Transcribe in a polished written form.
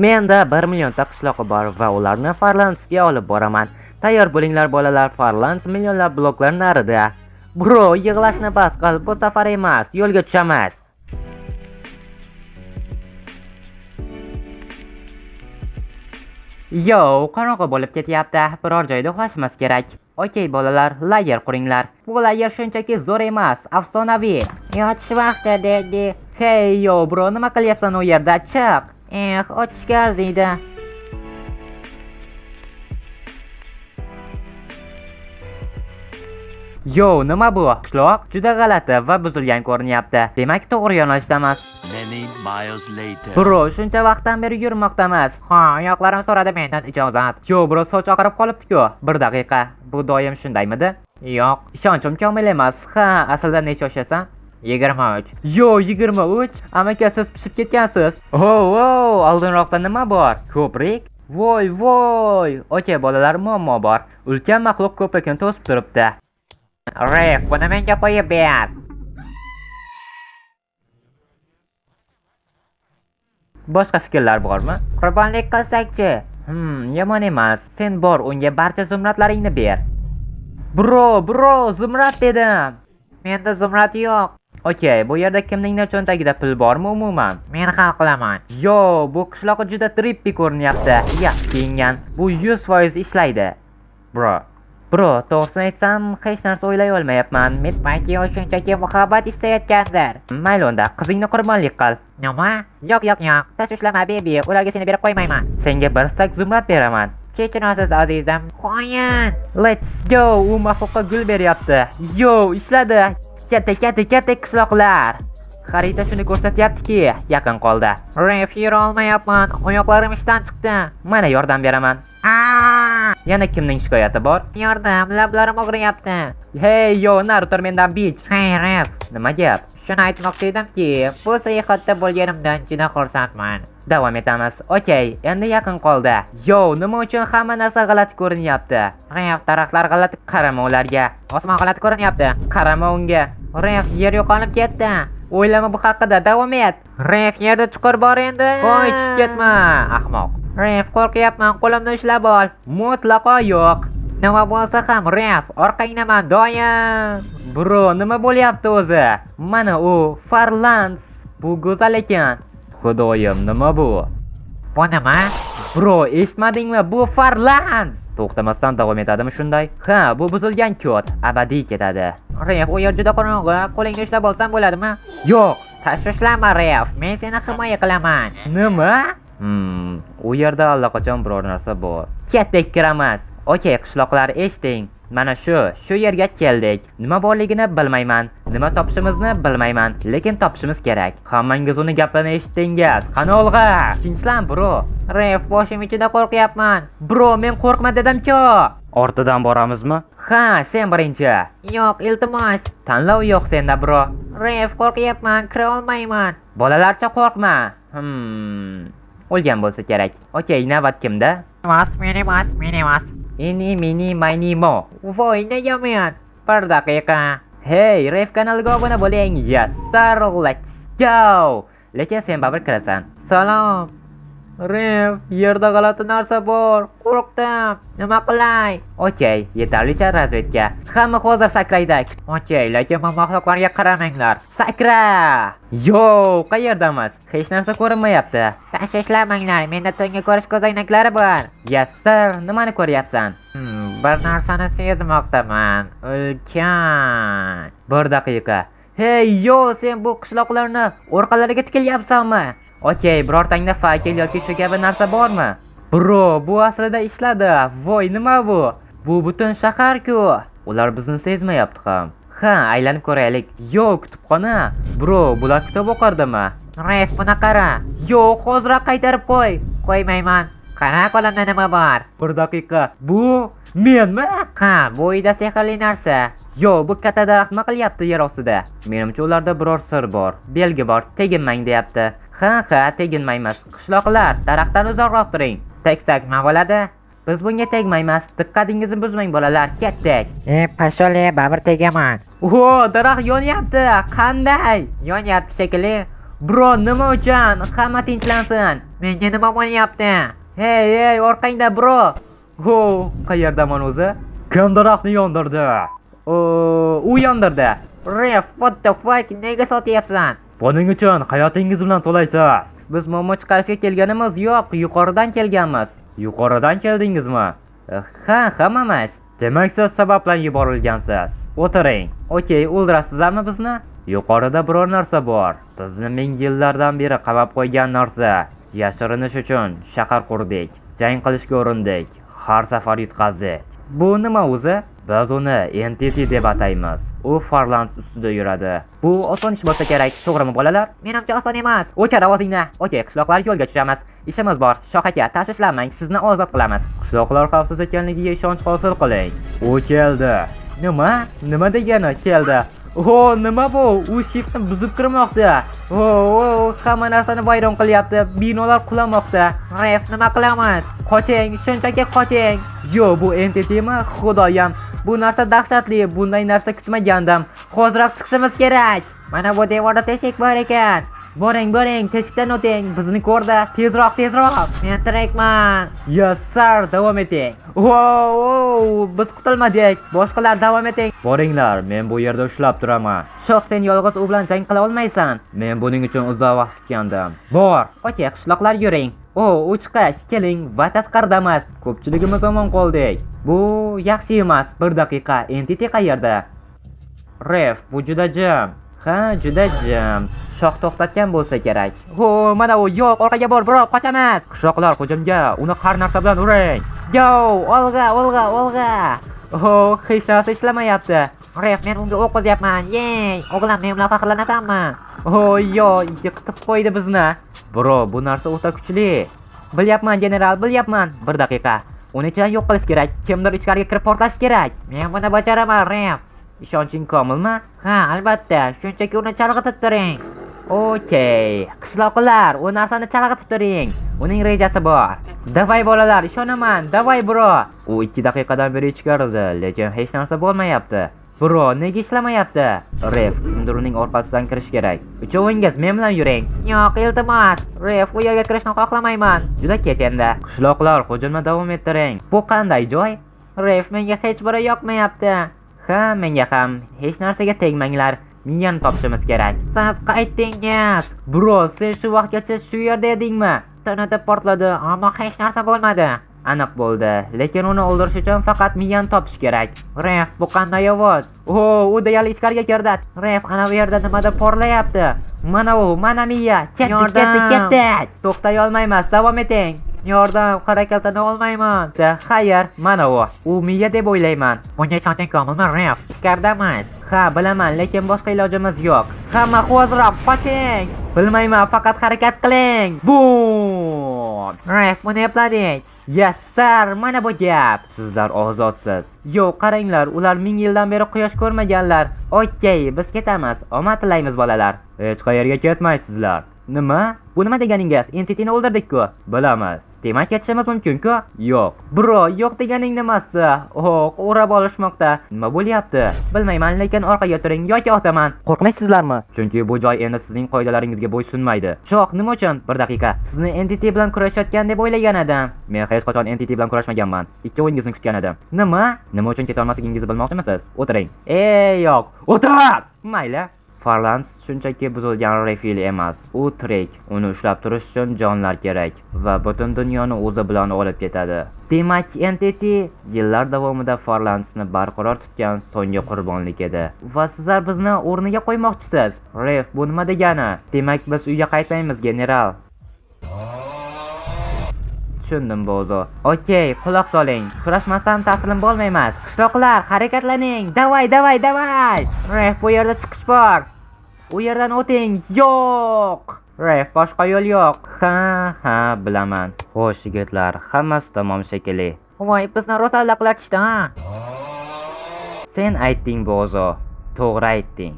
Menda 1 millionta qishloqi bor va ularni Farlandsga olib boraman. Tayyor bo'linglar bolalar, Farlands millionlab bloklar narida. Bro, yig'lashni bas qil, bu safar emas, yo'lga tushamiz. Yo, qorong'i bo'lib ketyapti. Biror joyda uxlashimiz kerak. Okey bolalar, lager quringlar. Bu lager shunchaki zo'r emas, afsonaviy. Yotish vaqti, dedi. Hey, yo bro, nima qilyapsan u yerda? Chiq. Eh, otishga arziydi. Yo, nima bu? Qishloq juda g'alati va buzilgan ko'rinyapti. Demak, to'g'ri yo'nalishdamiz. Many miles later. Bro, shuncha vaqtdan beri yurmoqdamiz. Ha, oyoqlarim so'radi mendan ijozat. Yo, bro, soch oqarib qolibdi-ku. Bir daqiqa. Bu doim shundaymidi? Yo'q, Ishonchim komil emas. Ha, aslida necha yoshasan? 23. Yo, 23. Amaka, siz pishib ketgansiz. Oh, oh, oldinroqda nima bor? Ko'prik? Voy, voy. Okey, bolalar, muammo bor. Ulkan maxluq ko'prikni to'sib turibdi. Ref, buni menga qo'yib ber. Boshqa fikrlar bormi? Qurbonlik qilsak-chi? Yomon emas. Sen bor, unga barcha zumradlaringni ber. Bro, bro, zumrad dedim. Menda zumrad yo'q. Okey, bu yerda kimningdir cho'ntagida pul bormi umuman? Men hal qilaman. Yo, bu qishloqi juda trippi ko'rinyapti. Yaxshi kiyingan. Bu 100% ishlaydi. Bro. Bro, to'g'risini aytsam, hech narsa o'ylay olmayapman. Men Balki u shunchaki muhabbat istayotgandir. mayli unda, qizingni qurbonlik qil. Nima? Yo'q, yo'q, yo'q. Tashvishlama, bebi. Ularga seni berib qo'ymayman. Senga bir stak zumrad beraman. Kechirasiz, azizim. Xoin. Let's go! U maxluqqa gul beryapti. Yo, ishladi. Katta, katta, katta qishloqlar. Xarita shuni ko'rsatyaptiki, yaqin qoldi. Ref, yura olmayapman. Oyoqlarim ishdan chiqdi. Mana yordam beraman. Aa! Yana kimning shikoyati bor? Yordam, lablarim og'riyapti. Hey, yo, nari tur mendan bich. Hey, Ref. Nima gap? Shuni aytmoqchi edimki, bu sayohatda bo'lganimdan juda xursandman. Davom etamiz. Okey, endi yaqin qoldi. Yo, nima uchun hamma narsa g'alati ko'rinyapti? Ref, daraxtlar g'alati, Qarama ularga. osmon g'alati ko'rinyapti. Qarama unga. Ref, yer yo'qolib ketdi. O'ylama bu haqida, davom et. Ref, yerda chuqur bor endi. Qo'y, tushib ketma, ahmoq. Ref, qo'rqyapman, qo'limni ushlab ol. Mutlaqo yo'q. Nima bo'lsa ham, Ref, orqangdaman doim. Bro, nima bo'lyapti o'zi? Mana u, Farlands. Bu go'zal ekan. Xudoyim, nima bu? Bu nima? Bro, eshitmadingmi? Bu Farlands. To'xtamasdan davom etadimi shunday? Ha, bu buzilgan kod abadiy ketadi. Ref, u yer juda qorong'i. Qo'lingni ushlab olsam bo'ladimi? Yo'q. Tashvishlanma, Ref, men seni himoya qilaman. Nima? U yerda allaqachon biror narsa bor. Katta kiramiz. Okey, qishloqlar, eshiting. Mana shu yerga keldik. Nima borligini bilmayman. Nima topishimizni bilmayman, lekin topishimiz kerak. Hammangiz uni gapini eshitdingiz. Qani olg'a? Tinchlan, bro. Ref, boshim ichida qo'rqyapman. Bro, men qo'rqma dedim-ku. Ortidan boramizmi? Ha, sen birinchi. Yo'q, iltimos. Tanlov yo'q senda, bro. Ref, qo'rqyapman, kira olmayman. Bolalarcha qo'rqma. O'lgan bo'lsa kerak. Okey, navbat kimda? Emas, men emas, men emas. Ini mini mini mo. Voy, nega men? Bir daqiqa. Hey, Ref kanaliga obuna bo'ling. Yes, sir, let's go. Lekin sen baribir kirasan. Salom. Ref, yerda g'alati narsa bor. Qo'rqdim. Nima qilay? Okey, yetarlicha razvedka. Hamma hozir sakraydi. Okey, lekin bu maxluqlarga qaramanglar. Sakra! Yo, qayerdamiz? Hech narsa ko'rinmayapti. Tashvishlanmanglar, menda tungi ko'rish ko'zoynaklari bor. Yes, sir, nimani ko'ryapsan? Bir narsani sezmoqdaman. Ulkan. Bir daqiqa. Hey, yo, sen bu qishloqlarni orqalariga tikilyapsanmi? Okey, birortangda fakel yoki shu kabi narsa bormi? Bro, bu aslida ishladi. Voy, nima bu? Bu butun shahar-ku. Ular bizni sezmayapti ham. Ha, aylanib ko'raylik. Yo, kutubxona. Bro, bular kitob o'qardimi? Ref, buni qara. Yo'q, hoziroq qaytarib qo'y. Qo'ymayman. Qara, qo'limda nima bor? Bir daqiqa. Bu menmi? Ha, bu uyda sehrli narsa. Yo, bu katta daraxt nima qilyapti yer ostida? Menimcha ularda biror sir bor. Belgi bor, teginmang deyapti. Ha, ha, teginmaymiz. Qishloqlar, daraxtdan uzoqroq turing. Tegsak nima bo'ladi? Biz bunga tegmaymiz. Diqqatingizni buzmang bolalar, ketdik. Pashole, baribir tegaman. O, daraxt yonyapti. Qanday? Yonyapti shekilli. Bro, nima uchun? Hamma tinchlansin. Menga nima bo'lyapti? Hey, hey, orqangda, bro. Ho, qayerdaman o'zi? Kim daraxtni yondirdi? O, u yondirdi. Ref, what the fuck, nega sotyapsan? Buning uchun hayotingiz bilan to'laysiz. Biz muammo chiqarishga kelganimiz yo'q, yuqoridan kelganmiz. Yuqoridan keldingizmi? Ha, hammamiz. Demak, siz sabab bilan yuborilgansiz. O'tiring. Okey, o'ldirasizlarmi bizni? Yuqorida biror narsa bor. Bizni ming yillardan beri qamab qo'ygan narsa. Yashirinish uchun shahar qurdik. Jang qilishga urindik. Har safar yutqazdik. Bu nima o'zi? Biz uni Entity deb ataymiz. U Farlands ustida yuradi. Bu oson ish bo'lsa kerak, to'g'rimi bolalar? Menimcha oson emas. O'chir ovozingni. Okey, qishloqlar, yo'lga tushamiz. Ishimiz bor. Shoh aka, tashvishlanmang, sizni ozod qilamiz. Qishloqlar xavfsiz ekanligiga ishonch hosil qiling. U keldi. Nima? Nima degani keldi? O, nima bu? U shiftni buzib kirmoqda. O, o, hamma narsani vayron qilyapti. Binolar qulamoqda. Ref, nima qilamiz? Qoching, shunchaki qoching. Yo, bu NTTmi? Xudoyam. Bu narsa dahshatli. Bunday narsa kutmagandim. Hoziroq chiqishimiz kerak. Mana bu devorda teshik bor ekan. Boring, boring, teshikdan o'ting. Bizni ko'rdi. Tezroq, tezroq. Men tirikman. Yes, sir, davom eting. Wow, biz qutulmadik. Boshqalar davom eting. Boringlar, men bu yerda ushlab turaman. Shoh, sen yolg'iz u bilan jang qila olmaysan. Men buning uchun uzoq vaqt kutgandim. Bor. Okey, qishloqlar, yuring. O, u chiqish. Keling va tashqaridamiz. Ko'pchiligimiz omon qoldik. Bu yaxshi emas. Bir daqiqa, Entity qayerda? Ref, bu juda jim. Ha, juda jim. Shoh to'xtatgan bo'lsa kerak. Ho, mana u. Yo'q, orqaga bor, bro, qochamiz. Qishloqlar, hujumga, uni har narsa bilan uring. Yo, olg'a, olg'a, olg'a. Ho, hech narsa ishlamayapti. Ref, men unga o'q uzyapman. Yey, o'g'lim, men bilan faxrlanasanmi? Ho, yo, yiqitib qo'ydi bizni. Bro, bu narsa o'ta kuchli. Bilyapman, general, bilyapman. Bir daqiqa. Uni ichidan yo'q qilish kerak. Kimdir ichkariga kirib portlashi kerak. Men buni bajaraman, Ref. Ishonching komilmi? Ha, albatta. Shunchaki uni chalg'itib turing. Okey. Qishloqlar, u narsani chalg'itib turing. Uning rejasi bor. Davay bolalar, ishonaman. Davay bro. U 2 daqiqadan beri ichkarida, lekin hech narsa bo'lmayapti. Bro, nega ishlamayapti? Ref, kimdir uning orqasidan kirish kerak. Uchovingiz men bilan yuring. Yo'q, iltimos. Ref, u yerga kirishni xohlamayman. Juda kech endi. Qishloqlar, hujumni davom ettiring. Bu qanday joy? Ref, menga hech biri yoqmayapti. Ha, menga ham. Hech narsaga tegmanglar. Miyani topishimiz kerak. Siz qaytdingiz. Bro, sen shu vaqtgacha shu yerda edingmi? Tanada portladi, ammo hech narsa bo'lmadi. Aniq bo'ldi, lekin uni o'ldirish uchun faqat miyani topish kerak. Ref, bu qanday ovoz? O, u deyarli ichkariga kirdi. Ref, ana bu yerda nimadir porlayapti. Mana u, mana miya. Ketdik, Yordam. ketdik, ketdik. To'xtay olmaymiz, davom eting. Yordam, harakatlana olmayman. Xayr, mana u. U miya deb o'ylayman. Bunga ishonching komilmi, Ref? Ichkaridamiz. Ha, bilaman, lekin boshqa ilojimiz yo'q. Hamma hoziroq qoching. Bilmayman, faqat harakat qiling. Bum! Ref, buni epladik. Yes, sir, mana bu gap. Sizlar ozodsiz. Yo'q, qaranglar, ular ming yildan beri quyosh ko'rmaganlar. Okey, biz ketamiz. Omad tilaymiz, bolalar. Hech qayerga ketmaysizlar. Nima? Bu nima deganingiz? Entityni o'ldirdik-ku. Bilamiz. Demak, ketishimiz mumkin-ku? Yo'q. Bro, yo'q deganing nimasi? Oh, o'rab olishmoqda. Nima bo'lyapti? Bilmayman, lekin orqaga turing yoki otaman. Qo'rqmaysizlarmi? Chunki bu joy endi sizning qoidalaringizga bo'ysunmaydi. Shoh, nima uchun? Bir daqiqa. Sizni Entity bilan kurashayotgan deb o'ylagan edim. Men hech qachon Entity bilan kurashmaganman. Ikkovingizni kutgan edim. Nima? Nima uchun ketolmasligingizni bilmoqchimisiz? O'tiring. Ey, yo'q. O'tir! Mayli. Farlands shunchaki buzilgan refil emas. U tirik. Uni ushlab turish uchun jonlar kerak va butun dunyoni o'zi bilan olib ketadi. Demak, Entity Yillar davomida Farlandsni barqaror tutgan so'nggi qurbonlik edi. Va sizlar bizni o'rniga qo'ymoqchisiz. Ref, bu nima degani? Demak, biz uyga qaytmaymiz, general. Tushundim, Bozo. Okey, quloq soling. Kurashmasdan taslim bo'lmaymiz. Qishloqlar, harakatlaning. Davay, davay, davay. Ref, bu yerda chiqish bor. U yerdan o'ting. Yo'q. Ref, boshqa yo'l yo'q. Ha, bilaman. Xo'sh, yigitlar, hammasi tamom shekilli. Voy, bizni rosa allaqlatishdi, ha. Sen aytding, Bozo. To'g'ri aytding.